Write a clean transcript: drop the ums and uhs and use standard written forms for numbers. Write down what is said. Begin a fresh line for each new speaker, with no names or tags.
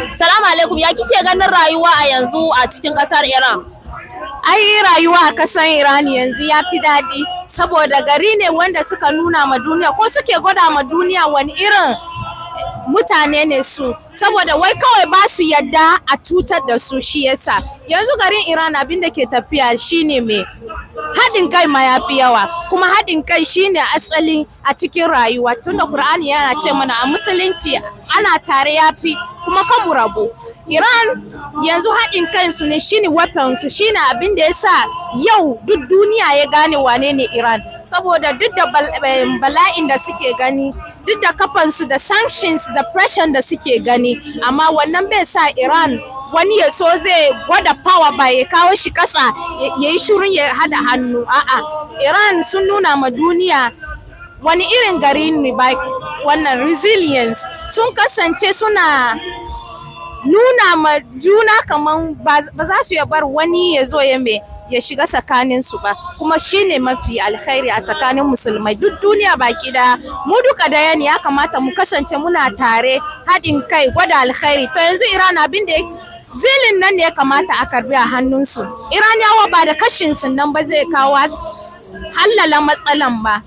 Salamu alaikum, ya kike ganin rayuwa a yanzu a cikin kasar Iran?
Ai rayuwa a kasan Iran yanzu ya fi daɗi, saboda gari ne wanda suka nuna ma duniya, ko suke gwada ma duniya, wani irin mutane ne su, saboda wai kawai ba su yadda a cutar da su. Shi yasa yanzu garin Iran, abin da ke tafiya shine mai haɗin kai ma ya fi yawa, kuma haɗin kai shine asali a cikin rayuwa, tunda Kur'ani yana ce mana a Musulunci ana tare ya fi kuma kan mu rabu. Iran yanzu haɗin kansu ne shine weapon su, shine abin da yasa yau duk duniya ya gane wane ne Iran, saboda duk da bala'in da suke gani, duk da kafansu da sanctions da pressure da suke gani, amma wannan bai sa Iran wani ya so zai gwada power ba ya kawo shi kasa ya yi shirin ya hada hannu. A'a, Iran sun nuna ma duniya wani irin gari ne ba wannan resilience. Sun kasance suna nuna ma juna kaman ba za su ya bar wani ya zo ya me ya shiga tsakaninsu ba, kuma shine mafi alkhairi a tsakanin Musulmai duk duniya baki daya. Mu duka daya ne, ya kamata mu kasance muna tare, haɗin kai, gwada alkhairi. To yanzu Iran, abin da zilin nan ne ya kamata a karbi a hannunsu Iraniyawa, ba da kashin su nan ba zai kawo hallala matsalan ba.